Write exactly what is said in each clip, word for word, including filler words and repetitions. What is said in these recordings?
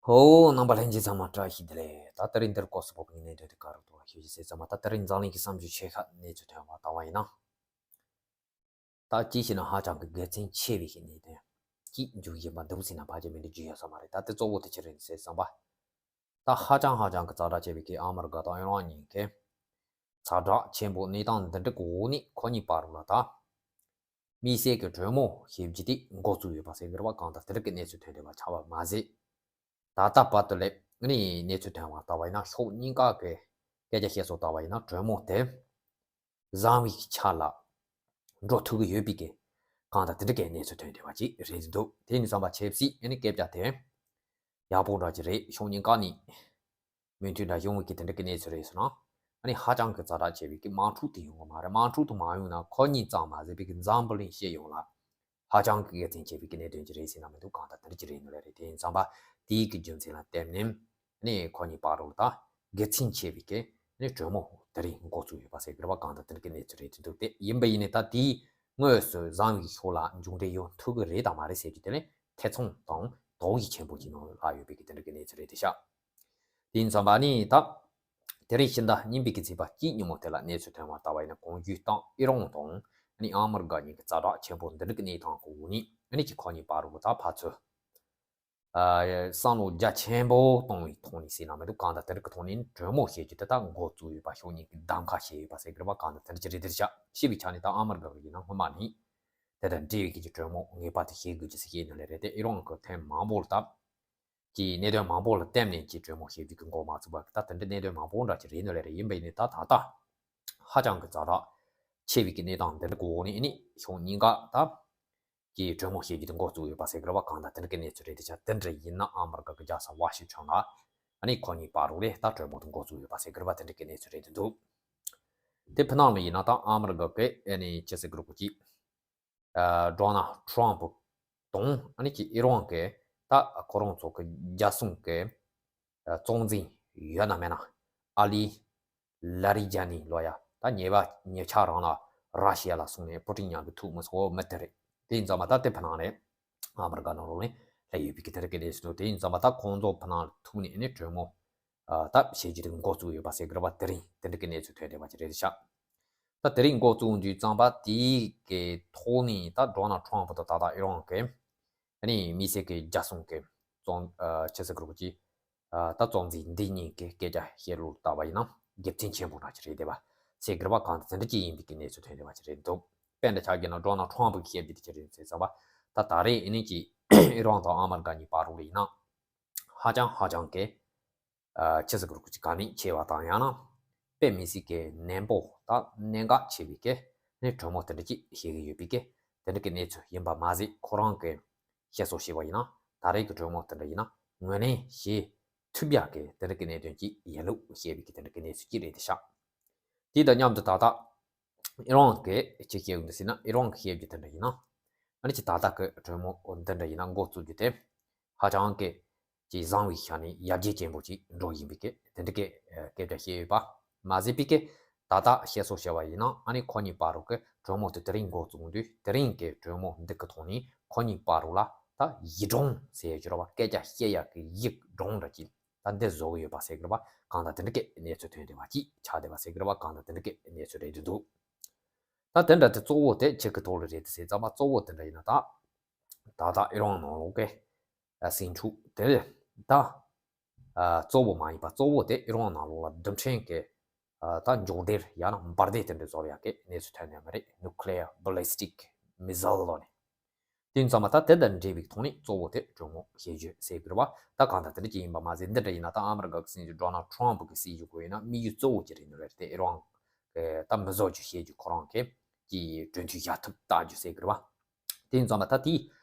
ཧོ། རྣམ་པ་ལྷན་རྒྱས་ཚང་མ་བཀྲ་ཤིས་བདེ་ལེགས། ད་དེ་རིང་འདིར་སྐོར་སུ་བབས་ངེས་གནས་དོན་དེ་ག་རུ་འདུག་ཤོད་ཅིག་ཟེར་ཙམ་པ། ད་དེ་རིང་འཛམ་གླིང་གི་བསམ་རྒྱུ་ཆེ་ཁག་གནས་ཚུལ་ཐོན་པ་ལྟ་བ་ཡིན་ན། ད་ཅིའི་ཕྱིར་ན་ཧ་ཅང་གི་དགེ་མཚན་ཆེ་བའི་ཞིག་གནས་དོན་གྱི་མཇུག་ཡིན་པ་འདུག་ཟེར་ན་ཕལ་ཆེར་མི་འདྲི་རྒྱུ་ཡོད་ས་མ་རེད། ད་དེ་གཙོ་བོ་དེ་ཅི་རེད་ཟེར་ཙམ་པ། ད་ཧ་ཅང་ཧ་ཅང་གི་ཛ་དྲག་ཆེ་བའི་གི་ཨ་མི་རི་ཀ་དང་ཨི་རན་གཉིས་ཀས་ཛ་དྲག་ཆེན་པོ་གནས་སྟངས་འདི་འདྲ་གི་འོག་ནས་ཁོ་གཉིས་བར་ལ་ད། དམིགས་བསལ་གྱི་གྲོས་མོལ་བྱེད་རྒྱུ་དེ་འགོ་བཙུགས་ཡོད་པ་ཟེར་གི་རེད་པ། གང་ལྟར་དེ་རིགས་ཀྱི་གནས་ཚུལ་ཐོན་བསྡད་པ་ཆགས་པ་མ་ཟད། ད་ལྟ་བར་དུ་ལས་ནི་གནས་ཚུལ་ཐོན་པ་ལྟ་བ་ཡིན་ན། ཕྱོགས་གཉིས་ཀ་གི་སྐད་ཆ་བཤད་སྲོལ་ལྟ་བ་ཡིན་ན། གྲོས་མོལ་དེ་བཟང་བའི་ཆ་ལ་འགྲོ་ཐུབ་ཀྱི་ཡོད་པའི་གི། གང་ལྟར་དེ་འདྲ་གི་གནས་ཚུལ་ཐོན་བསྡད་པ་ཅིག་རེད་འདུག་དེ་ཡིན་ཙམ་པ་ཆབ་སྲིད་ནི་སྐད་ཆ་དེ་ཡག་པོ་འདྲ་ཅིག་རེད། ཕྱོགས་གཉིས་ཀ་ནས་མོས་མཐུན་འདྲ་ཡོང་བའི་གི་དེ་འདྲ་གི་གནས་ཚུལ་རེད་ཟེར་ན། ཨ་ནི་ཧ་ཅང་གི་ཛ་དྲག་ཆེ་བའི་གི་དམག་འཁྲུག་དེ་ཡོང་གི་མ་རེད། དམག་འཁྲུག་དེ་མ་ཡོང་ན་ཁོ་གཉིས་ཙམ་མ་ཟད་པའི་གི་འཛམ་བུ་གླིང་སྤྱི་ཡོངས་ལ་ཧ་ཅང་གི་དགེ་མཚན་ཆེ་བའི་གི་གནད་དོན་ཅིག་རེད་ཟེར་ན་མི་འདུག་གང་ལྟར་དེ་འདྲ་ཅིག་རེད་ནོ་ལེ་རེད། དེ་ཡིན་ཙམ་པ་དེའི་གི་རྒྱུ་མཚན་ལ་བརྟེན་ནས་ནི་ཁོ་གཉིས་བར་ལ་ད་དགེ་མཚན་ཆེ་བའི་གི་ནི་གྲོས་མོལ་དེ་རིང་འགོ་བཙུགས་ཡོད་པ་ཟེར་གི་རེད་པ། གང་ལྟར་དེ་འདྲ་གི་གནས་ཚུལ་རེད་འདུག་དེ་ཡིན་པ་ཡིན་ནའི་ད་དེའི་དངོས་སུ་བཟང་བའི་ཕྱོགས་ལ་མཇུག་འབྲས་ཡོང་ཐུབ་གི་རེད་དང་མ་རེད་ཟེར་རྒྱུ་དེ་ལས་ཐེ་ཚོམ་དང་དོགས་ཡིག་ཆེན་པོ་ཅིག་ནང་ལྷག་ཡོད་པའི་གི་དེ་འདྲ་གི་གནས་ཚུལ་རེད་དེ་ཤག་དེ་ཡིན་ཙམ་པ་ནི་ད། དེ་རིང་ཕྱི་ཟླ་གཉིས་པའི་གི་ཚེས་པ་གཅིག་ཉིན་མོ་དེ་ལ་གནས་ཚུལ་ཐོན་པ་ལྟ་བ་ཡིན་ན། གོང་ཞུས་ལྟར་ཨི་རན་དང་ནི་ཨ་མི་རི་ཀ་གཉིས་ཀྱི་ཛ་དྲག་ཆེན་པོ་འདི་འདྲ་གི་གནས་སྟངས་གི་འོག་ནས་ནི་ཅིག་ཁོ་གཉིས་བར་ལ་ད་ཕར་ཚུར་ཨ་བསམ་བློ་རྒྱ་ཆེན་པོ་གཏོང་བའི་ཐོག་ནས་ཟེར་ན་མི་འདུག་གང་ལྟར་དེ་འདྲ་གི་ཐོག་ནས་གྲོས་མོལ་བྱེད་རྒྱུ་དེ་ད་འགོ་བཙུགས་ཡོད་པ། ཕྱོགས་གཉིས་ཀྱིས་གདམ་ཁ་བྱས་ཡོད་པ་ཟེར་གི་རེད་པ། གང་ལྟར་དེ་འདྲ་ཅིག་རེད་དེ་ཤག་བྱས་པའི་ཆ་ནས་ད་ཨ་མི་རི་ཀ་གི་ཡིན་ན་སྔོན་མ་ནས་དེ་དང་འབྲེལ་བའི་གི་ཅིག་གྲོས་མོལ་ངེས་པར་དུ་བྱེད་དགོས་ཀྱི་ཟེར་བཤད་ནི་ལས་རེད་དེ། ཨི་རན་གྱིས་ཐེངས་མང་པོ་ལ་ད། གྱི་གནད་དོན་མང་པོ་ལ་བརྟེན་ནས་ཀྱི་གྲོས་མོལ་བྱེད་རྒྱུ་གི་འགོ་མ་ཚུགས་པ། ད་དེ་འདྲའི་གནད་དོན་མང་པོ་འདྲ་ཅིག་རེད་ནོ་ལེ་རེད། ཡིན་པ་ཡིན་ནའི་ད་ད་ལྟ་ཧ་ཅང་གི་ཛ་དྲག་ཆེ་བའི་གི་གནས་སྟངས་འདི་འདྲ་གི་འོག་ནས་ནི་ཕྱོགས་གཉིས་ཀ་ད་ཀྱི་གྲོས་མོལ་བྱེད་རྒྱུ་དེ་འགོ་བཙུགས་ཡོད་པ་ཟེར་གི་རེད་པ། གང་ལྟར་དེ་འདྲ་གི་གནས་ཚུལ་རེད་དེ་ཤག་དེ་འདྲ་ཡིན་ན་ཨ་མི་རི་ཀ་གི་རྒྱལ་ས་ཝ་ཤིང་ཊོན་ལ་ཨ་ནི་ཁོ་གཉིས་བར་ལ་ད་གྲོས་མོལ་དེ་འགོ་བཙུགས་ཡོད་པ་ཟེར་གི་རེད་པ། དེ་འདྲ་གི་གནས་ཚུལ་རེད་དེ་འདུག་དེ་ཕི་ནང་ལ་ཡིན་ན་ད་ཨ་མི་རི་ཀ་གི་ཨ་ནི་ཅི་ཟེར་གི་རེད་གོ་ཅིག་ཨ་ཌོ་ནལ་ཊམ་པ་དང་ཨ་ནི་ཀྱི་ཨི་རན་གྱི་ད་ཁོ་རང་ཚོ་གི་རྒྱལ་སྲུང་གི་ཨ་གཙོ་འཛིན་ཡོད་ན་མེད་ན། ཨ་ལི་ལ་རི་ཇ་ནི་ལོ་ཡ། ད་ཉེ་བ་ཉེ་ཆར་རང་ལ་ར་ཤི་ཡ་ལ་སོང་ནས་པུ་ཏིན་མཉམ་གི་ཐུག་མི་སོང་མི་དེ་རེད། དེ་ཡིན་ཙང་མ་ད་དེ་ཕི་ནང་ནས་ཨ་མི་རི་ཀ་ནང་ལོགས་ནས་སླེབས་ཡོད་པའི་གི་དེ་རིགས་ཀྱི་གནས་ཚུལ་འདུག་དེ་ཡིན་ཙང་མ་ད་ཁོང་ཚོ་ཕི་ནང་ལ་ཐུག་ནས་ཨ་ནི་གྲོས་མོལ་ཨ་ད་བྱེད་རྒྱུ་དེ་འགོ་བཙུགས་ཡོད་པ་ཟེར་གི་རེད་པ། དེ་རིང་དེ་འདྲ་གི་གནས་ཚུལ་ཐོན་བསྡད་པ་ཅིག་རེད་ཤག་ད་དེ་རིང་འགོ་བཙུགས་དུས་ཙམ་པ་དེའི་གི་ཐོག་ནས་ད་ཌོ་ནལ་ཊམ་པ་དང་ད་ལྟ་ཨི་རན་གི་ཨ་ནི་དམིགས་བསལ་གི་རྒྱལ་སྲུང་གི་གཙོ་ཨ་ཆེ་ས་གི་རུ་གི་ཨ་ད་གཙོ་འཛིན་འདི་གཉིས་ཀྱི་སྐད་ཆ་བཤད་ལུགས་ལྟ་བ་ཡིན་ན་དགེ་མཚན་ཆེན་པོ་འདྲ་ཅིག་རེད་བསྡད་པ་ཟེར་གི་རེད་པ། གང་ལྟར་དེ་འདྲ་ཅིག་ཡིན་པའི་གི་གནས་ཚུལ་ཐོན་བསྡད་པ་ཅིག་རེད་འདུག་དཔེ་འདྲ་ཆགས་ཀྱི་ན་ཌོ་ནལ་ཊམ་པ་གིས་བཤད་རྒྱུ་དེ་ཅི་རེད་ཟེར་ཙམ་པ། ད་ད་རེས་ཨ་ནི་ཀྱི་ཨི་རན་དང་ཨ་མི་རི་ཀ་གཉིས་བར་ལ་ཡིན་ན་ཧ་ཅང་ཧ་ཅང་གི་ཨ་ཆེ་ས་གི་རུ་གི་དཀའ་གནད་ཆེ་བ་དང་ཡང་ན་དཔེ་མི་སྲིད་ཀྱི་ནན་པོ་ད་གནད་འགག་ཆེ་བའི་གི་ནི་གྲོས་མོལ་དེ་འདྲ་ཅིག་བྱེད་ཀྱི་ཡོད་པའི་གི་དེ་འདྲ་གི་གནས་ཚུལ་ཡིན་པ་མ་ཟད། ཁོ་རང་གི་བཤད་སྲོལ་བྱས་པ་ཡིན་ན་ད་རེས་ཀྱི་གྲོས་མོལ་དེ་འདྲ་ཡིན་ན་ངོས་ལེན་བྱེད་ཐུབ་ཡག་གི་དེ་འདྲ་གི་གནད་དོན་ཅིག་ཡིན་ལུགས་བཤད་པའི་གི་དེ་འདྲ་གི་གནས་ཚུལ་ཅིག་རེད་དེ་ཤག་དེ་དང་མཉམ་དུ་ད་ལྟ་ཨི་རན་གྱིས་ཅི་བཤད་ཡོད་འདུག་ཟེར་ན། ཨི་རན་གྱིས་བཤད་རྒྱུ་དེ་འདྲ་ཡིན་ན། ཨ་ནི་ཅི་ད་ལྟ་གི་གྲོས་མོལ་འདི་འདྲ་ཡིན་ན་འགོ་བཙུགས་རྒྱུ་དེ་ཧ་ཅང་གི་ཅི་བཟང་བའི་ཆ་ནས་ཡར་རྒྱས་ཆེན་པོ་ཅིག་འགྲོ་བཞིན་པའི་གི་དེ་འདྲ་གི་སྐད་ཆ་བཤད་ཡོད་པ་མ་ཟད་པའི་གི། ད་ལྟ་བཤད་སྲོལ་བྱས་པ་ཡིན་ན་ཨ་ནི་ཁོ་གཉིས་བར་རུ་གི་གྲོས་མོལ་དེ་དེ་རིང་འགོ་བཙུགས་དུས་དེ་རིང་གི་གྲོས་མོལ་འདི་གི་ཐོག་ནས་ཁོ་གཉིས་བར་རུ་ལ་ད་ཡིག་སྒྲོམ་ཟེར་ཡ་ཅིག་རེད་པ། སྐད་ཆ་བཤད་ཡག་གི་ཡིག་སྒྲོམ་འདྲ་ཅིག་ད་འདི་བཟོ་གི་ཡོད་པ་ཟེར་གི་རེད་པ། གང་ལྟར་དེ་འདྲ་གི་གནས་ཚུལ་ཐོན་བསྡད་པ་ཅིག་ཆགས་བསྡད་པ་ཟེར་གི་རེད་པ། གང་ལྟར་དེ་འདྲ་གི་གནས་ཚུལ་རེད་འདུག་ད་དེ་འདྲ་དེ་གཙོ་བོ་དེ་ཆི་གི་ཐོག་ལ་རེད་དེ་ཟེར་ཙམ་པ། གཙོ་བོ་དེ་འདྲ་ཡིན་ན་ད་ད་ལྟ་ཨི་རན་ནང་ལོགས་ཀྱི་ཨ་ཟིང་འཁྲུག་དེ་ད་ཨ་གཙོ་བོ་མ་ཡིན་པ། གཙོ་བོ་དེ་ཨི་རན་ནང་ལོགས་ལ་རྡུལ་ཕྲན་གྱི་ཨ་ད་མགྱོགས་ལྡིར་ཡང་ན་འབར་མདེལ་དེ་འདྲ་བཟོ་ཡག་གི་གནས་ཚུལ་ཐོན་ནས་མ་རེད། Nuclear Ballistic Missile་ལོ་ནས། དེ་ཙམ་པ་ད་དེ་དང་འབྲེལ་བའི་ཐོག་ནས་གཙོ་བོ་དེ་གྲོས་མོལ་བྱེད་རྒྱུ་ཟེར་གི་རེད་པ། ད་གང་ལྟར་དེ་འདྲ་ཅིག་ཡིན་པ་མ་ཟད། འདི་འདྲ་ཡིན་ན་ད་ཨ་མི་རི་ཀ་གི་སྲིད་འཛིན་ཌོ་ནལ་ཊམ་པ་གི་སྲིད་བྱུས་སྐོར་ཡིན་ན་དམིགས་ཡུལ་གཙོ་བོ་ཅིག་རེད་འདུག་རེད་དེ། ཨི་རན་གི་ད་མི་བཟོ་རྒྱུ་བཤད་རྒྱུ་ཁོ་རང་གི་གི་གྲོས་མཐུན་བཞག་ཐབས་ལྟ་རྒྱུ་ཟེར་གི་རེད་པ། དེ་ཙམ་པ་ད་དེའི་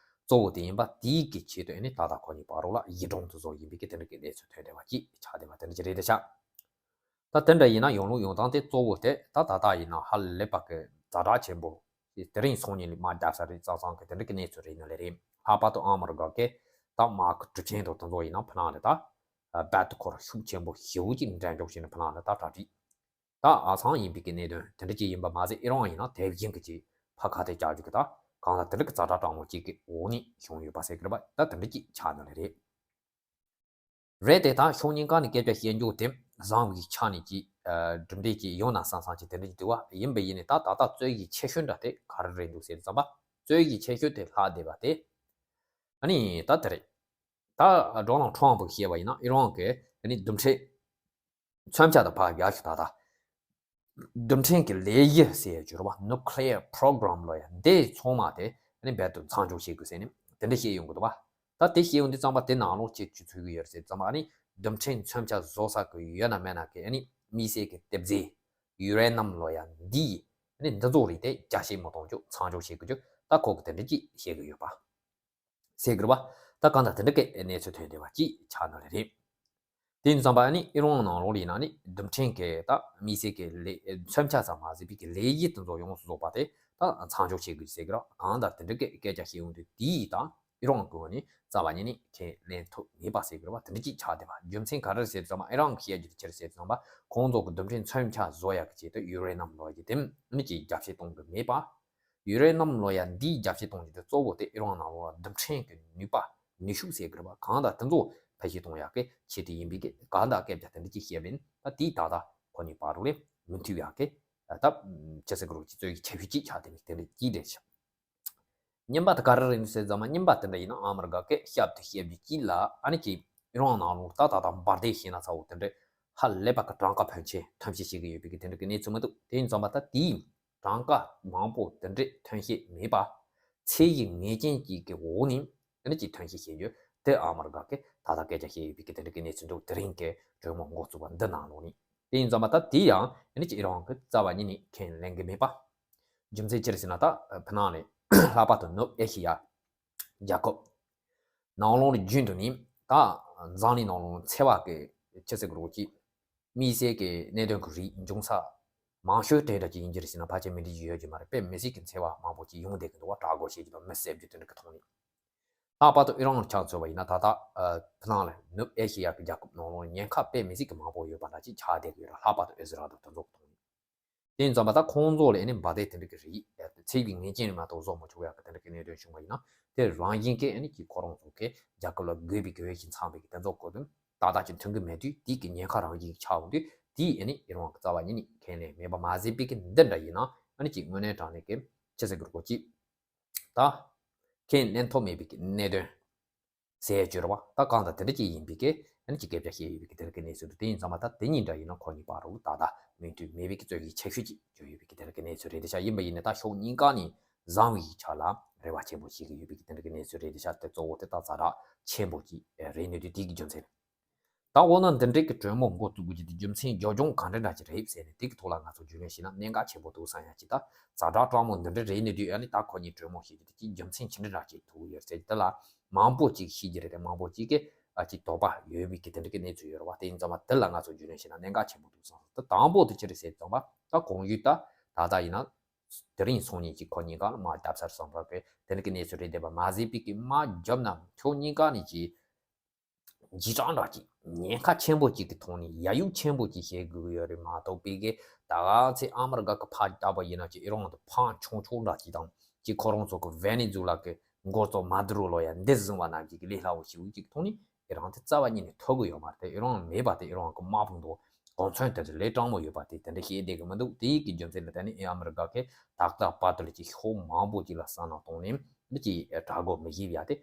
གཙོ་བོ་དེ་ཡིན་པ། དེའི་གི་ཆེད་དུ་ཨ་ནི་ད་ལྟ་ཁོ་གཉིས་བར་རུ་ལ་ཡིག་སྒྲོམ་དུ་བཟོ་བཞིན་པའི་གི་དེ་འདྲ་གི་གནས་ཚུལ་ཐོན་བསྡད་པ་ཅིག་ཆགས་བསྡད་པ་དེ་འདྲ་ཅིག་རེད་དེ་ཤག་ད་དེ་འདྲ་ཡིན་ན་ཡོང་ལུགས་ཡོང་སྟངས་དེ་གཙོ་བོ་དེ་ད་ད་ལྟ་ཡིན་ན་ཧ་ལས་པ་གི་ཛ་དྲག་ཆེན་པོ། དེ་རིང་སང་ཉིན་ལ་མར་རྒྱབ་ས་རེད་ཙང་ཙང་གི་དེ་འདྲ་གི་གནས་ཚུལ་རེད་ནི་ལས་རེད། ལྷག་པར་དུ་ཨ་མི་རི་ཀ་གི་ད་དམག་གི་གྲུ་ཆེན་དང་དེ་ཚོ་ཡིན་ན་ཕི་ནང་ལ་ད་རྦད་དེ་ཁོ་རང་ཤུགས་ཆེན་པོ་ཞེ་པོ་ཅིག་འགྲན་ཕྱོགས་བྱས་ནས་ཕི་ནང་ལ་ད་གྲ་སྒྲིག་ད་ཨ་ཚང་ཡིན་པའི་གི་གནད་དོན་དེ་འདྲ་ཅིག་ཡིན་པ་མ་ཟད། ཨི་རན་ཡིན་ན་དེ་བཞིན་གི་ཅིག་ཕར་ཁ་གཏད་བཅག་རྒྱུ་གི་ད་གང་ལ་དེ་འདྲ་གི་ཛ་དྲག་དྲག་མོ་ཅིག་གི་འོག་ནས་བྱུང་ཡོད་པ་ཟེར་གི་རེད་པ། ད་དེ་འདྲ་ཅིག་ཆགས་ནི་ལས་རེད། རེད་དེ། ད་ཕྱོགས་གཉིས་ཀ་ནས་སྐད་ཆ་བཤད་རྒྱུ་དེ་བཟང་བའི་ཆ་ནས་ཀྱི་ཨ་གྲུབ་འབྲས་ཀྱི་ཡོང་ན་བསམ་བསམ་ཅིག་དེ་འདྲ་ཅིག་འདུག་བ། ཡིན་པ་ཡིན་ནས་ད་ད་ལྟ་རྩོད་གཞི་ཆེ་ཤོས་འདྲ་དེ་ག་རེ་རེད་འདུག་ཟེར་བསམ་པ། རྩོད་གཞི་ཆེ་ཤོས་དེ་ལྷག་བསྡད་པ་དེ། ཨ་ནི་ད་དེ་རེད། ད་ཌོ་ནལ་ཊམ་ཕུ་གིས་བཤད་པ་ཡིན་ན་ཨི་རན་གྱི་ཨ་ནི་རྡུལ་ཕྲན་མཚོན་ཆ་དང་ཕར་རྒྱག་ཤིག་ད་ལྟ་རྡུལ་ཕྲན་གྱི་ལས་གཞི་ཟེར་ཡ་ཅིག་ཡོད་རེད་བ། ནུ་ཀི་ལི་ཡར་པོ་རོ་གྷ་རམ་ལབ་ཡ་འདི་ཚང་མ་དེ་ཨ་ནི་རྦད་དེ་མཚམས་འཇོག་བྱེད་དགོས་ཟེར་ནས་དེ་འདྲ་བཤད་ཡོང་གི་འདུག་བ། ད་དེ་བཤད་ཡོང་དུས་ཙམ་པ་དེ་ནང་ལོགས་ཅིག་ཅིག་ཚུད་ཀྱི་ཡོད་རེད་ཟེར་ཙམ་པ། ཨ་ནི་རྡུལ་ཕྲན་མཚོན་ཆ་བཟོ་ས་གི་ཡོད་ན་མེད་ན་གི་ཨ་ནི་དམིགས་བསལ་གྱི་གཏེར་རྫས་ཡུ་རེ་ནམ་ལབ་ཡ་འདི་ཨ་ནི་འདི་ཚོ་རིགས་དེ་རྒྱ་བཤད་མི་གཏོང་རྒྱུ། མཚམས་འཇོག་བྱེད་དགོས་རྒྱུ། ད་ཁོ་གིས་དེ་འདྲ་ཅིག་བཤད་ཀྱི་ཡོད་པ། ཟེར་གི་རེད་བ། ད་གང་ལྟར་དེ་འདྲ་གི་གནས་ཚུལ་ཐོན་བསྡད་པ་ཅིག་ཆགས་ནི་རེད། དེ་ཡིན་ཙམ་པ་ཨ་ནི་ཨི་རན་ནང་ལོགས་ལ་ཡིན་ན་ཨ་ནི་རྡུལ་ཕྲན་གྱི་ད་དམིགས་བསལ་གྱི་ལས་མཚོན་ཆ་ཙམ་མ་ཟད་པའི་གི་ལས་གཞི་དེ་ཚོ་ཡོངས་སུ་རྫོགས་པ་དེ་ད་མཚམས་འཇོག་བྱེད་དགོས་ཟེར་གི་རེད། གང་ལྟར་དེ་འདྲ་གི་སྐད་ཆ་བཤད་ཡོང་དུས་དེ་ཡིས་ད་ཨི་རན་གྱི་ངོས་ནས་རྩ་བ་ཉིད་ནས་ཁས་ལེན་ཐུབ་མེད་པ་ཟེར་གི་རེད་བ། དེ་འདྲ་ཅིག་ཆགས་བསྡད་པ། རྒྱུ་མཚན་ག་རེ་རེད་ཟེར་ཙམ་པ། ཨི་རན་གྱིས་བཤད་རྒྱུ་དེ་ཅི་རེད་ཟེར་ཙམ་པ། ཁོང་ཚོ་གི་རྡུལ་ཕྲན་མཚོན་ཆ་བཟོ་ཡག་གི་ཆེད་དུ་ཡུ་རེ་ནམ་ལབ་ཡག་དེ་ཨ་ནི་ཅིག་རྒྱ་བཤད་གཏོང་གི་མེད་པ། ཡུ་རེ་ནམ་ལབ་ཡག་འདིའི་རྒྱ་བཤད་གཏོང་རྒྱུ་དེ་གཙོ་བོ་དེ་ཨི་རན་ནང་ལོགས་ལ་རྡུལ་ཕྲན་གྱི་ནུས་པ་ནུས་ཤུགས་ཟེར་གི་རེད་བ། གང་ལྟར་དེ་ཚོ་འཕེལ་རྒྱས་གཏོང་ཡག་གི་ཆེད་དུ་ཡིན་པའི་གི་གང་ལྟར་སྐད་ཆ་དེ་འདྲ་ཅིག་བཤད་པ་ཡིན། ད་དེའི་ད་ལྟ་ཁོ་གཉིས་བར་དུ་ལས་མི་མཐུན་ཡག་གི་ད་ཅི་ཟེར་གི་རེད། ཅིག་རྩོད་གཞི་ཆེ་ཤོས་ཅིག་ཆགས་བསྡད་པའི་དེ་འདྲ་ཅིག་རེད་ཤག་རྙིང་པ་དེ་ག་རེ་རེད་ཟེར་ཙམ་པ། རྙིང་པ་དེ་འདྲ་ཡིན་ན་ཨ་མི་རི་ཀ་གི་ཞབས་ཏོག་བྱེད་རྒྱུ་ཅིག་ལ་ཨ་ནི་ཅིག་ཨི་རན་ནང་ལོགས་ད་ད་ལྟ་འབར་མདེལ་ཞེ་ན་ཚ་བོ་དེ་འདྲ་ཧ་ལས་པ་གི་གྲངས་ཀ་ཕོན་ཆེ་ཐོན་སྐྱེད་བྱེད་ཀྱི་ཡོད་པའི་གི་དེ་འདྲ་གི་གནས་ཚུལ་མི་འདུག་དེ་ཡིན་ཙམ་པ་ད་དེའི་གྲངས་ཀ་མང་པོ་དེ་འདྲ་ཐོན་སྐྱེད་མེད་པ། ཚད་གཞི་ངེས་ཅན་གཅིག་གི་འོག་ནས་ཨ་ནི་ཅིག་ཐོན་སྐྱེད་བྱེད་རྒྱུ་དེ་ཨ་མི་རི་ཀ་གི་ད་ལྟ་སྐད་ཆ་བཤད་ཡོད་པའི་གི་དེ་འདྲ་གི་གནས་ཚུལ་འདུག་དེ་རིང་གི་གྲོས་མོལ་འགོ་བཙུགས་པ་འདི་ནང་ལོགས་ནས། དེ་ཡིན་ཙམ་པ་ད་དེ་ཡང་ཨ་ནི་ཅིག་ཨི་རན་གྱིས་རྩ་བ་ཉིད་ནས་ཁས་ལེན་གི་མེད་པ། རྒྱུ་མཚན་ཅི་རེད་ཟེར་ན། ད་ཕྱི་ནང་ནས་ལྷག་པར་དུ་ནུབ་ཨེ་ཤེ་ཡ་རྒྱལ་ཁབ་ནང་ལོགས་ནས་རྒྱུན་དུ་ནས་ད་འཛམ་གླིང་ནང་ལོགས་འཚེ་བ་གི་ཅི་ཟེར་གི་རེད། ཅིག་དམིགས་བསལ་གྱི་གནད་དོན་གྱི་རིགས་འབྱུང་ས་མང་ཤོས་དེ་འདྲ་ཅིག་ཡིན་གྱི་རེད་ཟེར་ན་ཕལ་ཆེར་མི་འགྲིག་རྒྱུ་ཡོད་ཀྱི་མ་རེད། དཔེ་མི་སྲིད་ཀྱི་འཚེ་བ་མང་པོ་ཅིག་ཡོང་བསྡད་ཀྱི་འདུག་བ། དགྲ་རྒོལ་བྱེད་ཀྱི་དང་མི་བསད་རྒྱུ་དེ་འདྲ་གི་ཐོག་ནས། ལྷག་པར་དུ་ཨི་རན་ལ་ཆ་མཚོན་པ་ཡིན་ན་ད་ལྟ་ཕྱི་ནང་ལ་ནུབ་ཨེ་ཤེ་ཡ་གི་རྒྱལ་ཁབ་ནང་ལོགས་ཉེན་ཁ་དཔེ་མི་སྲིད་ཀྱི་མང་པོ་ཡོད་པ་འདྲ་ཅིག་ཆགས་བསྡད་ཀྱི་ཡོད་རེད། ལྷག་པར་དུ་ཨི་ཟི་རལ་དང་དེ་ཚོ་གི་ཐོག་ནས། དེ་ཡིན་ཙམ་པ་ད་ཁོང་ཚོ་ལ་ཨ་ནི་འབར་མདེལ་དེ་འདྲ་གི་རིགས་ཚད་གཞི་ངེས་ཅན་རེད་མ་གཏོགས་བཟོ་མི་ཆོག་ཡག་གི་དེ་འདྲ་གི་གནད་དོན་བྱུང་བ་ཡིན་ན། དེ་རང་བཞིན་གྱིས་ཨ་ནི་ཀྱི་ཁོ་རང་ཚོ་གི་རྒྱལ་ཁབ་ལ་དགོས་པའི་གི་འོས་ཤིང་འཚམ་པའི་གི་དེ་ཚོ་གོ་དོན་ཏག་ཏག་ཅིག་མཐུན་གི་མེད་དུས། དེའི་གི་ཉེན་ཁ་རང་བཞིན་གྱིས་ཆགས་འོང་དུས། དེའི་ཨ་ནི་ཨི་རན་གྱིས་རྩ་བ་ཉིད་ནས་ཁས་ལེན་མེད་པ་མ་ཟད་པའི་གི་འདི་འདྲ་ཡིན་ན་ཨ་ནི་ཅིག་དངོས་གནས་དྲང་གནས་གི་ཅི་ཟེར་གི་རེད། ཅིག་ད་ཁས་ལེན་ཐུབ་མེད་པའི་གི་གནད་དོན་ཟེར་ཡ་ཅིག་ཡོད་རེད་བ། ད་གང་ལྟར་དེ་འདྲ་ཅིག་ཡིན་པའི་གི་ཨ་ནི་ཅིག་སྐད་ཆ་བཤད་ཡོད་པའི་གི་དེ་འདྲ་གི་གནས་ཚུལ་འདུག་དེ་ཡིན་ཙམ་པ་ད་དེ་གཉིས་འདྲ་ཡིན་ན་ཁོ་གཉིས་བར་དུ་ད་ལྟ་མོས་མཐུན་མེད་པའི་གི་རྩོད་གཞི་ཆེ་ཤོས་ཅིག་གྱུར་ཡོད་པའི་གི་དེ་འདྲ་གི་གནས་ཚུལ་རེད་དེ་ཤག་ཡིན་པ་ཡིན་ན་ད་ཕྱོགས་གཉིས་ཀ་ནས་བཟང་བའི་ཆ་ལ་རེ་བ་ཆེན་པོ་བྱེད་ཀྱི་ཡོད་པའི་གི་དེ་འདྲ་གི་གནས་ཚུལ་རེད་དེ་ཤག་དེ་གཙོ་བོ་དེ་ད་ཛ་དྲག་ཆེན་པོ་ཅིག་རེད་ནི་དུས་དེ་གི་རྒྱུ་མཚན་རེད། ད་འོ་ན་འདི་འདྲའི་གི་གྲོས་མོལ་འགོ་བཙུགས་དགོས་ཀྱི་དེ་རྒྱུ་མཚན་རྒྱབ་ལྗོངས་ག་འདྲ་འདྲ་ཅིག་རེད་ཟེར་ནས་དེ་གི་ཐོག་ལ་ང་ཚོ་རྒྱུས་ལོན་བྱས་ན་གནད་འགག་ཆེན་པོ་འདུག་བསམ་ཡ་ཅིག་ད་ཛ་དྲག་སྤྲང་མོ་འདི་འདྲ་རེད་ནི་དུས། ཨ་ནི་ད་ཁོ་གཉིས་གྲོས་མོལ་བྱེད་རྒྱུ་དེ་ཅིག་རྒྱུ་མཚན་ཅི་འདྲ་འདྲ་ཅིག་ཐུག་ཡོད་ཟེར་གྱི་དེ་ལ་མང་པོ་ཅིག་ཤེས་ཀྱི་རེད་དེ། མང་པོ་ཅིག་གིས་ཨ་ཅིག་དོགས་པ་ཡོད་པའི་གི་དེ་འདྲ་གི་གནས་ཚུལ་ཡོད་རེད་བ། དེ་ཡིན་ཙམ་པ་དེ་ལ་ང་ཚོ་རྒྱུས་ལོན་བྱས་ན་གནད་འགག་ཆེན་པོ་འདུག་བསམ་སོང་། ད་དང་པོ་དེ་ཅི་རེད་ཟེར་ཙམ་པ་ད་གོང་ཞུས་ད་ད་ལྟ་ཡིན་ན་དེ་རིང་སང་ཉིན་ཅིག་ཁོ་གཉིས་ཀ་ལ་དམག་བརྒྱབ་ཚར་བསམ་པ་གི་དེ་འདྲ་གི་གནས་ཚུལ་རེད་བསྡད་པ་མ་ཟད་པའི་གི་དམག་བརྒྱབ་ན་ཕྱོགས་གཉིས་ཀ་ནས་ཅིག་འཇིགས་སྐྲག་འདྲ་ཅིག་ཉེན་ཁ་ཆེན་པོ་ཅིག་གི་ཐོག་ནས་ཡ་ཡུག་ཆེན་པོ་ཅིག་བྱེད་དགོས་ཀྱི་ཡོད་རེད་མ་གཏོགས། པའི་གི་ད་ག་ཚེ་ཨ་མི་རི་ཀ་གི་ཕར་བལྟས་པ་ཡིན་ན་ཅིག་ཨི་རན་དེ་ཕང་ཆུང་ཆུང་འདྲ་ཅིག་དང་ཅིག་ཁོ་རང་ཚོ་གི་ཝེ་ནེ་ཛུ་ལ་གི་མགོ་གཙོ་མ་དུ་རོ་ལབ་ཡ་འདི་བཟུང་བ་ནང་བཞིན་གི་ལས་སླ་བོ་ཞེ་པོ་ཅིག་གི་ཐོག་ནས་ཨི་རན་དེ་རྩ་བ་ཉིད་ནས་ཐུབ་ཀྱི་ཡོད་མ་རེད། ཨི་རན་མེད་པ་དེ་ཨི་རན་གི་དམག་དཔུང་དང་གོ་མཚོན་དེ་ཚོ་ལས་དྲང་མོ་ཡོད་པ་དེ་དེ་འདྲ་བཤད་བསྡད་གི་མི་འདུག་དེའི་གི་རྒྱུ་མཚན་ལ་བརྟེན་ནས་ཨ་མི་རི་ཀ་གིས་ད་ལྟ་བར་དུ་ལ་ཅིག་ཕྱོགས་མང་པོ་ཅིག་ལ་བསམ་བློ་གཏོང་ནས་འདི་ཅིག་དྲག་རྒོལ་མི་བྱེད་ཡ་དེ། དེ་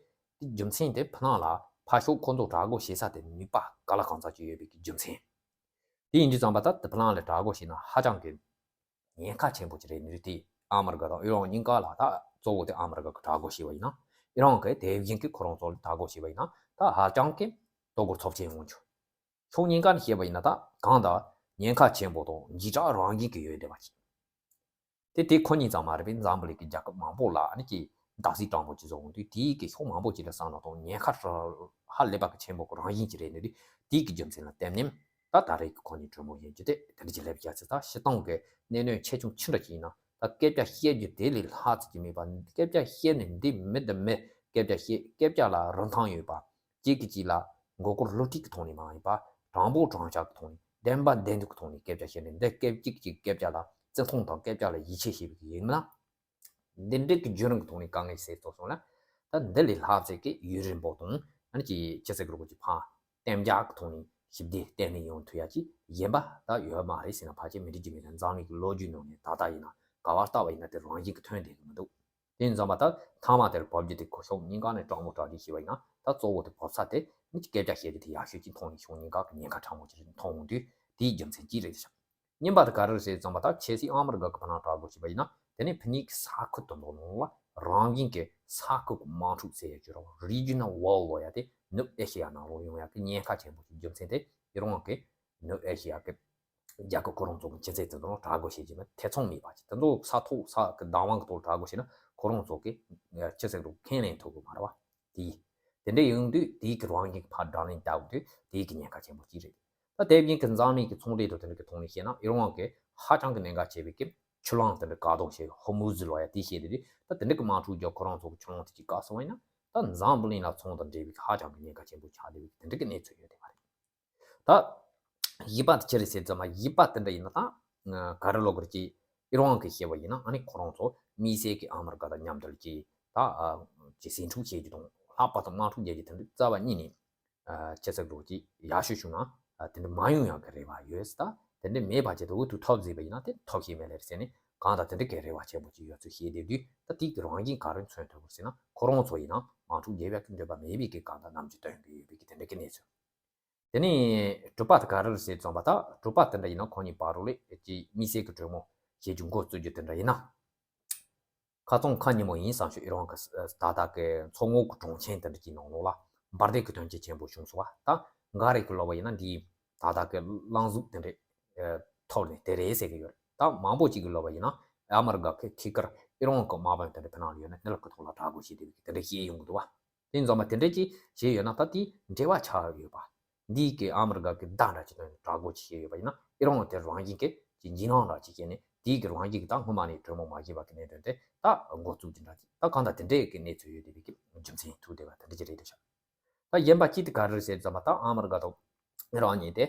རྒྱུ་མཚན་དེ་ཕྱི་ནང་ལ་ཕར་ཕྱོགས་ཁོ་ཚོ་དྲག་རྒོལ་བྱེད་ས་དེ་ནུས་པ་ག་ལ་གང་འཚམ་ཅིག་ཡོད་པའི་གི་རྒྱུ་མཚན། དེ་ཡིན་དུས་ཙམ་པ་ད་དེ་ཕྱི་ནང་ལ་དྲག་རྒོལ་བྱས་ན་ཧ་ཅང་གི་ཉེན་ཁ་ཆེན་པོ་ཅིག་རེད་ནི་རེད་དེ། ཨ་མི་རི་ཀ་དང་ཨི་རན་གཉིས་ཀ་ལ་ད་གཙོ་བོ་དེ་ཨ་མི་རི་ཀ་གི་དྲག་རྒོལ་བྱས་པ་ཡིན་ན། ཨི་རན་གི་དེ་བཞིན་གི་ཁོ་རང་ཚོ་ལ་དྲག་རྒོལ་བྱས་པ་ཡིན་ན་ད་ཧ་ཅང་གི་ལྟོ་གོས་འཚུབ་ཆེན་ཡོང་རྒྱུ། ཕྱོགས་གཉིས་ཀ་ནས་བཤད་པ་ཡིན་ན་ད་གང་ལྟར་ཉེན་ཁ་ཆེན་པོ་དང་འཇིགས་སྐྲག་རང་བཞིན་གྱི་ཡོད་བསྡད་པ་ཅིག་དེ་དེ་ཁོ་གཉིས་ཙམ་མ་རེད་པས། འཛམ་བུ་གླིང་གི་རྒྱལ་ཁབ་མང་པོ་ལ་ཨ་ནི་ཀྱི་བརྡབ་གསིག་སྤྲང་པོ་ཅིག་བཟོ་འོང་དུས་དེའི་གི་ཕྱོགས་མང་པོ་ཅིག་ལ་བསམ་བློ་གཏོང་ཉེན་ཁ་ཧ་ལས་པ་གི་ཆེན་པོ་གི་རང་བཞིན་ཅིག་རེད་ནི་རེད། དེའི་གི་རྒྱུ་མཚན་ལ་བརྟེན་ནས་ད་ད་རེས་ཀྱི་ཁོ་གཉིས་གྲོས་མོལ་ཡིན་རྒྱུ་དེ་དེ་འདྲ་ཅིག་སླེབས་རྒྱུ་ཚེ། ད་སྤྱིར་བཏང་གི་གནད་དོན་ཆེ་ཆུང་ཅི་འདྲ་ཅིག་ཡིན་ན་ད་སྐད་ཆ་བཤད་རྒྱུ་དེ་ལས་ལྷག་ཙམ་ཅིག་མེད་པ། སྐད་ཆ་བཤད་ནས་འདི་མི་འདི་མི་སྐད་ཆ་བཤད། སྐད་ཆ་ལ་རིན་ཐང་ཡོད་པ། གཅིག་གིས་གཅིག་ལ་མགོ་སྐོར་བསླུ་བྲིད་ཀྱི་ཐོག་ནས་མ་ཡིན་པ། དྲང་པོ་དྲང་བཞག་གི་ཐོག་ནས་བདེན་པ་བདེན་མཐུག་གི་ཐོག་ནས་སྐད་ཆ་བཤད་ནས་འདི་སྐད་གཅིག་གཅིག་སྐད་ཆ་ལ་བརྩི་མཐོང་དང་སྐད་ཆ་ལ་ཡིད་ཆེས་བྱེད་པའི་ཡིན་ན། འདི་འདྲའི་གི་བརྒྱུད་རིམ་གྱི་ཐོག་ནས་དཀའ་ངལ་སེལ་ཐུབ་སོང་ན། ད་འདི་ལས་ལྷག་ཙམ་གྱི་ཡུན་རིང་པོ་དང་ཨ་ནི་ཅི་ཅི་ཟེར་གི་རེད་པ། ཅིག་ཕན་ གཏན་འཇགས་ཀྱི་ཐོག་ནས་ཞི་བདེ་གཏན་ནས་ཡོང་ཐུབ་ཡ་ཅིག་གཞན་པ་ད་ཡོད་མ་རེད་ཟེར་ན་ཕལ་ཆེར་མི་འགྲིག་རྒྱུ་མེད། ད་འཛམ་གླིང་གི་ལོ་རྒྱུས་ནང་ནས་ད་ལྟ་ཡིན་ན་ག་བར་བལྟས་པ་ཡིན་ན་དེ་རང་བཞིན་གྱིས་ཐོན་བསྡད་ཀྱི་མི་འདུག་དེ་ཡིན་ཙང་མ་ད་མཐའ་མ་དེར་བབས་རྒྱུ་དེ་ཁོ་ཕྱོགས་གཉིས་ཀ་ནས་དྲང་མོ་དྲང་རྒྱུ་ཞིག་པ་ཡིན་ན་ད་གཙོ་བོ་དེ་བབས་ས་དེ་མི་གཅིག་སྐད་ཆ་བཤད་རྒྱུ་དེ་ཡག་ཤོས་ཅིག་མཐོང་ནས་ཕྱོགས་གཉིས་ཀ་གི་ཉེན་ཁ་ཕྲ་མོ་ཅིག་མཐོང་འོང་དུས་དེའི་རྒྱུ་མཚན་གཅིག་རེད་ཤག་གཉིས་པ་དེ་ག་རེ་རེད་ཟེར་ཙམ་པ་ད་ཁྱེད་སྲིད་ཨ་མི་རི་ཀ་གི་བར་ན་དྲག་དགོས་བྱས་པ་ཡིན་ན་དེ་ནས་ཕ་ནི་གི་ས་ཁུལ་དུ་འདུག་ནོ་ལ་རང་བཞིན་གྱི་ས་ཁུལ་གྱི་དམག་འཁྲུག་ཟེར་ཡ་ཅིག་རེད་བ། Regional War ལོ་ཡ་དེ་ནུབ་ཨེ་ཤེ་ཡ་ནང་ལོགས་ཡོང་ཡ་གི་ཉེན་ཁ་ཆེན་པོ་ཅིག་རྒྱུ་མཚན་དེ་ཨི་རང་གི་ནུབ་ཨེ་ཤེ་ཡ་གི་རྒྱལ་ཁབ་ཁོ་རང་ཚོ་གི་སྤྱི་ཚོགས་དེ་ཚོ་དྲག་དགོས་བྱས་ཀྱི་མ་ཐེ་ཚོམ་མེད་པ་ཅིག་དེ་ཚོ་ས་ཐོག་ས་གི་བདག་དབང་གི་ཐོག་དྲག་དགོས་བྱས་ན་ཁོ་རང་ཚོ་གི་ཅི་ཟེར་རུ་ཁས་ལེན་ཐུབ་གི་མ་རེད་བ། དེ་དེ་འདྲ་ཡོང་དུས་དེའི་གི་རང་བཞིན་གྱི་ཕར་དགྲ་ལན་བཏབ་དུས་དེའི་གི་ཉེན་ཁ་ཆེན་པོ་གཅིག་རེད། ད་དེ་བཞིན་གྱི་འཛམ་གླིང་གི་ཚོང་འབྲེལ་དང་དེ་འདྲ་གི་ཐོག་ནས་བཤད་ན་ཨི་རང་གི་ཧ་ཅང་གི་གནད་འགག་ཆེ་བའི་གི་ཆུ་ལམ་དེ་འདྲ་བཀག་སྡོམ་བྱས་ཧོར་མུ་ཟི་ལོ་ཡ་དེ་བཤད་དེ་དུས་ད་དེ་འདྲ་གི་དམག་འཁྲུག་རྒྱག་ཁོ་རང་ཚོ་གི་ཆུ་ལམ་དེ་གཅིག་བཀག་སོང་བ་ཡིན་ན་ད་འཛམ་བུ་གླིང་ལ་ཚོང་དང་འབྲེལ་བའི་ཧ་ཅང་གི་ཉེན་ཁ་ཆེན་པོ་ཆགས་བསྡད་པའི་དེ་འདྲ་གི་གནས་ཚུལ་ཡོད་དེ་མ་རེད། ད་བཞི་པ་དེ་ཅི་རེད་ཟེར་ཙམ་པ་བཞི་པ་དེ་འདྲ་ཡིན་ན་ད་ག་རེ་ལབ་དགོས་རེད་ཅེ་ཨི་རང་གི་བཤད་པ་ཡིན་ན་ཨ་ནི་ཁོ་རང་ཚོ་དམིགས་བསལ་གྱི་ཨ་མི་རི་ཀ་དང་མཉམ་དུ་ཅེ་ད་ཅེ་ཟིང་འཁྲུག་བྱེད་རྒྱུ་དང་ལྷག་པར་དུ་དམག་འཁྲུག་རྒྱག་རྒྱུ་དེ་འདྲ་རྩ་བ་ཉིད་ནས་ཅི་ཟེར་དགོས་རེད་ཅེ་ཡག་ཤོས་བྱུང་ན་དེ་འདྲ་མ་ཡོང་ཡག་གི་རེ་བ་ཡོད་ཟེར། ད་དེ་འདྲ་མེད་པ་ཅེ་ད་འུ་ཐུག་ཐབས་ཟེར་བ་ཡིན་ན་དེ་ཐབས་ཤེས་མེད་ལེ་ཟེར་ནས་གང་ལྟར་དེ་འདྲ་གི་རེ་བ་ཆེན་པོ་ཅིག་ཡོད་ཚུལ་བཤད་བསྡད་དུས་ད་དེ་གི་རང་བཞིན་ག་རེ་མཚོན་ཐུབ་དགོས་ཟེར་ན་ཁོ་རང་ཚོ་ཡིན་ན་དམག་འཁྲུག་རྒྱག་ཡག་གི་འདོད་པ་མེད་པའི་གི་གང་ལྟར་རྣམ་འགྱུར་སྟོན་གི་ཡོད་པའི་གི་དེ་འདྲ་གི་གནས་ཚུལ། དེ་ནས་དྲུག་པ་དེ་ག་རེ་རེད་ཟེར་ཙམ་པ་ད་དྲུག་པ་དེ་འདྲ་ཡིན་ན་ཁོ་གཉིས་བར་རོ་ལས་ཀྱི་དམིགས་བསལ་གྱི་གྲོས་མོལ་བྱེད་རྒྱུ་འགོ་བཙུགས་རྒྱུ་དེ་འདྲ་ཡིན་ན། ཁ་སང་ཁ་ཉིན་མོ་ཡིན་བསམ་ཞིག་ཨི་རང་གི་ད་ལྟ་གི་མཚོ་སྔོན་གྱི་གྲོང་ཁྱེར་དེ་འདྲ་གྱི་ནང་ལོགས་ལ་འབར་མདེལ་གྱི་དོན་རྐྱེན་ཆེན་པོ་བྱུང་སོང་བ། ད་འགའ་རེ་གི་ལབ་པ་ཡིན་ན་འདིའི་ད་ལྟ་གི་རླུང་གཟུགས་དེ་འདྲའི་ཐོག་ནས་དེ་རེད་ཟེར་གི་ཡོད་རེད། ད་མང་པོ་ཅིག་གི་ལབ་པ་ཡིན་ན་ཨ་མི་རི་ཀ་གི་ཐད་ཀར་ཨི་རང་གི་དམག་དཔོན་དེ་འདྲ་ཕི་ནང་ལ་ཡོད་ན་དེ་ལ་གི་ཐོག་ལ་དྲག་རྒོལ་བྱེད་བསྡད་པའི་དེ་འདྲ་བཤད་ཡོང་གི་འདུག་བ། དེ་ཡིན་ཙང་མ་དེ་འདྲ་ཅིག་བྱས་ཡོད་ན་ད་དེའི་འབྲེལ་བ་ཆགས་ཡོད་པ། འདིའི་གི་ཨ་མི་རི་ཀ་གི་བརྡ་འདྲ་ཅིག་སྟོན་ནས་དྲག་རྒོལ་ཅིག་བྱས་ཡོད་པ་ཡིན་ན་ཨི་རང་དེ་རང་བཞིན་གྱི་ཅིག་འཇིགས་སྣང་འདྲ་ཅིག་བྱས་ནས་དེའི་གི་རང་བཞིན་གྱི་ད་སྔོན་མ་ནས་གྲོས་མོལ་མ་བྱས་པ་གི་གནད་དོན་དེ་ད་འགོ་བཙུགས་ཀྱི་འདྲ་ཅིག་ད་གང་ལྟར་དེ་འདྲའི་གི་གནས་ཚུལ་ཡོད་བསྡད་པའི་གི་རྒྱུ་མཚན་ཐུག་བསྡད་པ་དེ་འདྲ་ཅིག་རེད་འདུག་ཤག་ད་གཞན་པ་གཅིག་དེ་ག་རེ་རེད་ཟེར་ཙམ་པ་ད་ཨ་མི་རི་ཀ་དང་ཨི་རང་གཉིས་དེ་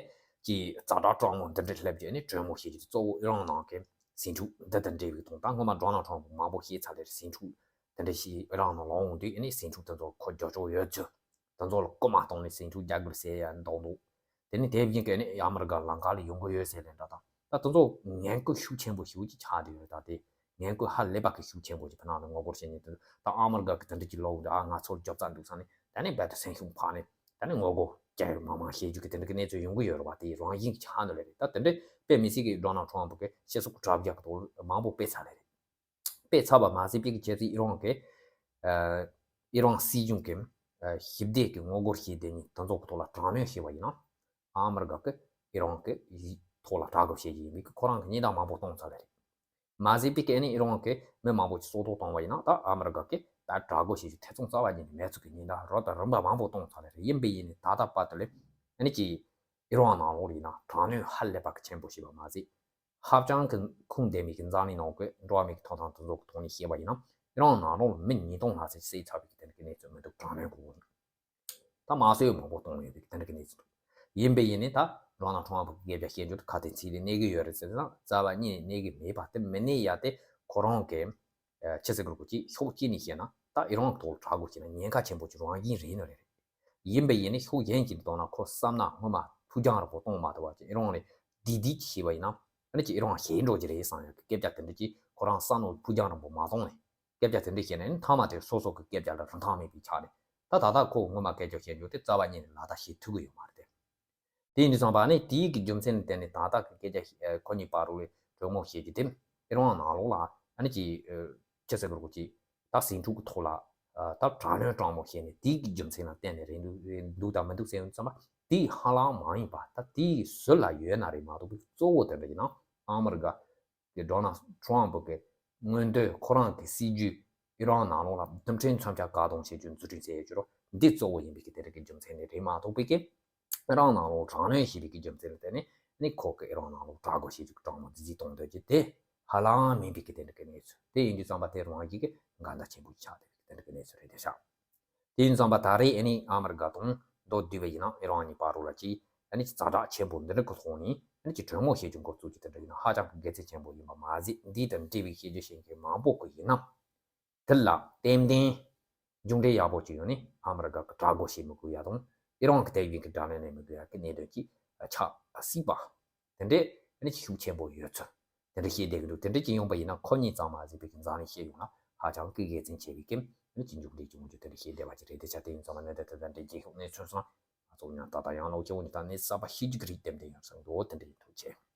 ཀྱི་ཛ་དྲག་དྲང་མོ་འདི་འདྲ་སླེབས་རྗེས་ནས་གྲོས་མོལ་བྱེད་རྒྱུ་གཙོ་བོ་ཨི་རང་ནང་གི་ཟིང་འཁྲུག་འདི་དང་འབྲེལ་བའི་དོན་དག་སྔོན་མ་ཌོ་ནལ་ཊམ་ཕུ་མང་པོ་བཤད་ཚར་ལེ་ཟིང་འཁྲུག་དེ་འདྲ་ཞིག་ཨི་རང་ནང་ལོག་འོང་དུས་ཨ་ནི་ཟིང་འཁྲུག་དེ་ཚོ་ཁོ་རྒྱག་ཕྱོགས་ཡོད་ཚུལ་དེ་ཚོ་ལ་སྐུལ་མ་གཏོང་ནས་ཟིང་འཁྲུག་རྒྱག་དགོས་ཟེར་ཡ་འདུག་འདུག་དེ་ནི་དེ་བཞིན་གྱི་ཨ་ནི་ཨ་མི་རི་ཀ་ལམ་ཁ་ལ་ཡོང་གི་ཡོད་ཟེར་ལེ་འདྲ་དང་ད་དེ་ཚོ་ངན་སྐུལ་ཤུགས་ཆེན་པོ་ཞིག་ཅིག་ཆགས་བསྡད་ཡོད། ད་དེ་ངན་སྐུལ་ཧ་ལས་པ་གི་ཤུགས་ཆེན་པོ་ཅིག་ཕི་ནང་ལ་ངོ་རྒོལ་བྱེད་མཁན་དེ་ད་ཨ་མི་རི་ཀ་གི་དེ་འདྲ་ཅིག་ལོག་འདུག་ཨ་ང་ཚོར་རྒྱབ་རྩ་འདུག་ས་ནས་ད་ནི་རྦད་དེ་སེམས་ཤུགས་འཕར་ནས་ད་ནི་ངོ་རྒོལ་རྒྱག་ཡོད་མང་མང་བྱེད་རྒྱུ་གི་དེ་འདྲ་གི་གནས་ཚུལ་ཡོང་གི་ཡོད་རེད་བ། དེ་རང་བཞིན་གྱི་ཆགས་འདུག་ལེ་རེད། ད་དེ་འདྲ་དཔེ་མི་སྲིད་གི་ཌོ་ནལ་ཊམ་ཕུ་གི་སྤྱི་ཚོགས་དྲ་རྒྱ་གི་ཐོག་མང་པོ་སྤེལ་ཚར་ལེ་རེད། སྤེལ་ཚར་བ་མ་ཟད་པའི་གི་ཁྱེད་ཚོས་ཨི་རང་གི་ཨི་རང་སྲིད་གཞུང་གི་ཞི་བདེ་གི་ངོ་རྒོལ་བྱེད་བསྡད་མཁན་དེ་ཚོ་གི་ཐོག་ལ་དྲག་གནོན་བྱས་པ་ཡིན་ན་ཨ་མི་རི་ཀ་གི་ཨི་རང་གི་ཐོག་ལ་དྲག་རྒོལ་བྱེད་ཀྱི་ཡིན་པའི་གི་ཁོ་རང་གི་སྙན་ཐོ་མང་པོ་བཏང་ཚར་ལེ་རེད། མ་ཟད་པའི་གི་ཨ་ནི་ཨི་རང་གི་མི་མང་པོ་ཅིག་སྲོག་ཐོག་བཏང་བ་ཡིན་ན་ད་ཨ་མི་རི་ཀ་གི་ད་དྲག་རྒོལ་བྱེད་རྒྱུ་ཐེ་ཚོམ་རྩ་བ་ཉིད་ནས་མེད་ཚུལ་གི་སྙན་ཐོ་རོབ་དང་རིམ་པ་མང་པོ་བཏང་ཚར་ལེ་རེད། ཡིན་པས་ཡིན་ནའི་ད་ལྟ་བར་དུ་ལས་ཨ་ནི་ཀྱི་ཨི་རང་ནང་ལོགས་ལ་ཡིན་ན་དྲག་གནོན་ཧ་ལས་པ་གི་ཆེན་པོ་བྱས་པ་མ་ཟད། ཧ་ཅང་གི་ཁུངས་ལྡན་པའི་གི་འཛམ་གླིང་ནང་གི་འགྲོ་བ་མིའི་གི་ཐོབ་ཐང་དེ་ཚོ་གི་ཐོག་ནས་བཤད་པ་ཡིན་ན་ཨི་རང་ནང་ལོགས་ལ་མི་ཉིས་སྟོང་ལྷག་ཙམ་བསད་ཚར་བའི་གི་དེ་འདྲ་གི་གནས་ཚུལ་མི་འདུག་དྲག་གནོན་གི་འོག་ནས། ད་དམར་གསོད་མང་པོ་གཏོང་ཡོད་པའི་དེ་འདྲ་གི་གནས་ཚུལ་འདུག་ཡིན་པས་ཡིན་ནའི་ད་ཌོ་ནལ་ཊམ་ཕུ་གི་སྐད་ཆ་བཤད་རྒྱུ་དེ་ཁ་དན་ཚིག་ལས་གནས་ཀྱི་ཡོད་རེད་ཟེར་ན་རྩ་བ་ཉིད་ནས་གནས་ཀྱི་མེད་པ། དེ་མི་གནས་ཡ་དེ་ཁོ་རང་གི་ཕྱི་ཚིག་གི་ལྐོག་ཅིག་ཕྱོགས་གཅིག་ནས་བཤད་ན་ད་ཨི་རང་གི་ཐོག་ལ་དྲག་རྒོལ་བྱས་ན་ཉེན་ཁ་ཆེན་པོ་ཅིག་རང་བཞིན་རེད་ནི་རེད། ཡིན་པས་ཡིན་ནའི་ཕྱོགས་གཞན་གཅིག་ནས་བཏང་ན་ཁོ་བསམ་ན་སྔོན་མ་ཕུགས་རྒྱང་རིང་པོ་གཏོང་མ་ཐུབ་པ་ཅིག་ཨི་རང་ལས་བདེ་བདེ་ཅིག་བྱས་པ་ཡིན་ན་ཨ་ནི་ཅིག་ཨི་རང་ཞེད་འགྲོ་གི་རེད་བསམ་ཡ་གི་སྐད་ཆ་དེ་འདྲ་ཅིག་ཁོ་རང་བསམ་བློ་ཕུགས་རྒྱང་རིང་པོ་མ་བཏང་ནས། སྐད་ཆ་དེ་འདྲ་བཤད་ནས་མཐའ་མ་དེར་སོ་སོ་གི་སྐད་ཆ་ལ་རིན་ཐང་མེད་པའི་ཆ་ནས་ད་ད་ལྟ་ཁོ་ངོ་མ་སྐད་ཆ་བཤད་རྒྱུ་དེ་རྩ་བ་ཉིད་ནས་ལག་བསྟར་བྱེད་ཐུབ་ཀྱི་ཡོད་མ་རེད་དེ། དེ་ཡིན་དུས་ཙམ་པ་ནི་དེའི་གི་རྒྱུ་མཚན་ལ་བརྟེན་ནས་ད་ལྟ་གི་སྐད་ཆ་ཁོ་གཉིས་བར་རུ་གྲོས་མོལ་བྱེད་རྒྱུ་དེ་ཨི་རང་ནང་ལོགས་ལ་ཨ་ནི་ཅི་ཅི་ཟེར་དགོས་རེད་ཅི་ད་ཟིང་འཁྲུག་གི་ཐོག་ལ་ད་དྲག་གནོན་དྲང་མོ་བྱས་ནས་དེའི་གི་རྒྱུ་མཚན་ལ་བརྟེན་ནས་རེད་འདུག་རེད་འདུག་དང་མི་འདུག་ཟེར་ཡོང་དུས་ཙམ་པ་དེའི་ཧ་ལམ་མ་ཡིན་པ་ད་དེའི་ཟུར་ལ་ཡོད་ན་རེད་མ་གཏོགས་པའི་གཙོ་བོ་དེ་འདྲ་ཡིན་ན་ཨ་མི་རི་ཀ་གི་ཌོ་ནལ་ཊམ་ཕུ་གི་མངོན་འདོད་ཁོ་རང་གི་སྲིད་ཇུས་ཨི་རན་ནང་ལོགས་ལ་རྡུལ་ཕྲན་མཚོན་ཆ་བཀག་སྡོམ་བྱེད་རྒྱུ་འཛུགས་སྐྲུན་བྱེད་ཡོད་རྒྱུ་རོ་འདི་གཙོ་བོ་ཡིན་པའི་གི་དེ་རིགས་ཀྱི་རྒྱུ་མཚན་ནི་རེད་མ་གཏོགས་པའི་གི་ཨི་རན་ནང་ལོགས་དྲག་གནོན་བྱེད་པའི་གི་རྒྱུ་མཚན་ལ་བརྟེན་ནས་ནི་ཁོ་གི་ཨི་རན་ནང་ལོགས་དྲག་རྒོལ་བྱེད་རྒྱུ་གི་དྲང་མོ་རྫི་རྫི་གཏོང་འདོད་ཀྱི་དེ་ཧ་ལམ་མིན་པའི་གི་དེ་འདྲ་གི་གནས་ཚུལ་དེ་ཡིན་དུས་ཙམ་པ་དེ་རང་བཞིན་གི་འགལ་ཟླ་ཆེན་པོ་ཆགས་བསྡད་པའི་གི་དེ་འདྲ་གི་གནས་ཚུལ་རེད་དེ་ཤག་དེ་ཡིན་ཙང་པ་ད་རེས་ཨ་ནི་ཨ་མི་རི་ཀ་དང་མདོར་བསྡུས་པ་ཡིན་ན་ཨི་རན་གཉིས་བར་རུ་ལ་ཅིག་ཨ་ནི་ཅིག་ཛ་དྲག་ཆེན་པོ་འདི་འདྲ་གི་ཐོག་ནས་ཨ་ནི་ཅིག་གྲོས་མོལ་བྱེད་རྒྱུ་འགོ་བཙུགས་ཀྱི་དེ་འདྲ་ཡིན་ན་ཧ་ཅང་གི་དགེ་མཚན་ཆེན་པོ་ཡིན་པ་མ་ཟད་འདི་དང་འབྲེལ་བའི་བཤད་རྒྱུ་བཤད་མཁན་མང་པོ་གི་ཡིན་ན་དེ་ལ་ཏན་ཏན་མཇུག་འབྲས་ཡག་པོ་ཅིག་ཡོང་ནས་ཨ་མི་རི་ཀ་གི་དྲག་རྒོལ་བྱེད་མི་དགོས་ཡ་དང་ ཨི་རན་གྱི་ཐད་ཡིན་གྱི་དགྲ་ལན་ལེན་མི་དགོས་ཡ་གི་གནད་དོན་གྱི་ཆགས་སྲིད་པ། དེ་འདྲའི་ཨ་ནི་ཤུགས་ཆེན་པོ་ཡོད་ཚུལ། དེ་འདྲ་བཤད་བསྡད་ཀྱི་འདུག་དེ་འདྲ་ཅིག་ཡོང་པ་ཡིན་ན་ཁོ་གཉིས་གཙང་མ་ཟིག་པའི་གི་འཛམ་གླིང་ཤེས་ཡོང་ན་ཧ་ཅང་གི་དགེ་མཚན་ཆེ་བའི་གི་ཨ་ནི་ཅིག་མཇུག་འབྲས་ཅིག་ཡོང་རྒྱུ་དེ་འདྲ་བཤད་བསྡད་པ་ཅིག་རེད། དེ་ཆ་དེ་ཡིན་ཙང་མ་གནད་དོན་དེ་དང་འབྲེལ་རྒྱལ་ཤོག་གནས་ཚུལ་སོང་ང་ཚོ་ཡང་ད་ལྟ་ཡང་ལོག་ཆེ་བོ་ནི་ད་གནས་ཚུལ་གསར་པ་ཤེས་རྒྱུ་གི་རིགས་ཏན་ཏན་ཡོད་བསམ་འདུག་དེ་འདྲ་ཡིན། ཐུགས་རྗེ་ཆེ།